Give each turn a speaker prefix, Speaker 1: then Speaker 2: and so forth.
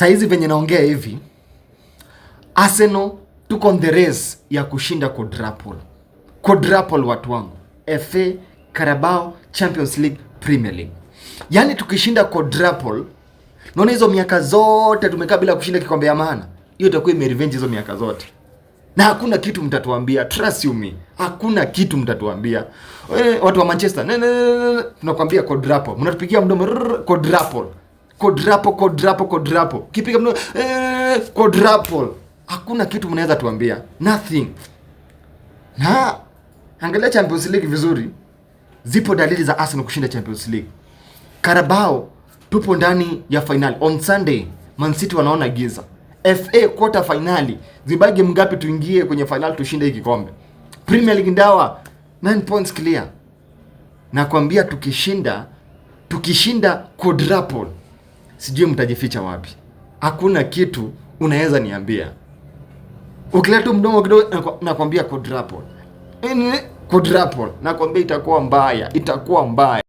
Speaker 1: Saizi venye naongea hivi, Arsenal tuko on the race ya kushinda quadruple. Quadruple, watu wangu, FA, Carabao, Champions League, Premier League. Yaani tukishinda quadruple, naona hizo miaka zote tumekaa bila kushinda kikombe ya maana, hiyo itakuwa imerevenge hizo miaka zote, na hakuna kitu mtatuambia, trust you me, hakuna kitu mtatuambia. Watu wa Manchester, ne, ne, ne, ne, tunakwambia quadruple, mnatupigia mdomo rrr, quadruple, quadruple, quadruple, quadruple, kipiga mdomo quadruple, hakuna kitu mnaweza tuambia, nothing. Na angalia Champions League vizuri, zipo dalili za Arsenal kushinda Champions League. Carabao tupo ndani ya final on Sunday, Man City wanaona giza. FA quarter finali, zibaki ngapi tuingie kwenye final tushinde hii kikombe? Premier League ndawa 9 points clear. Nakwambia tukishinda quadruple, sijui mtajificha wapi. Hakuna kitu unaweza niambia. Ukileta tu mdomo kidogo, nakwambia quadruple. Quadruple. Nakwambia itakuwa mbaya, itakuwa mbaya.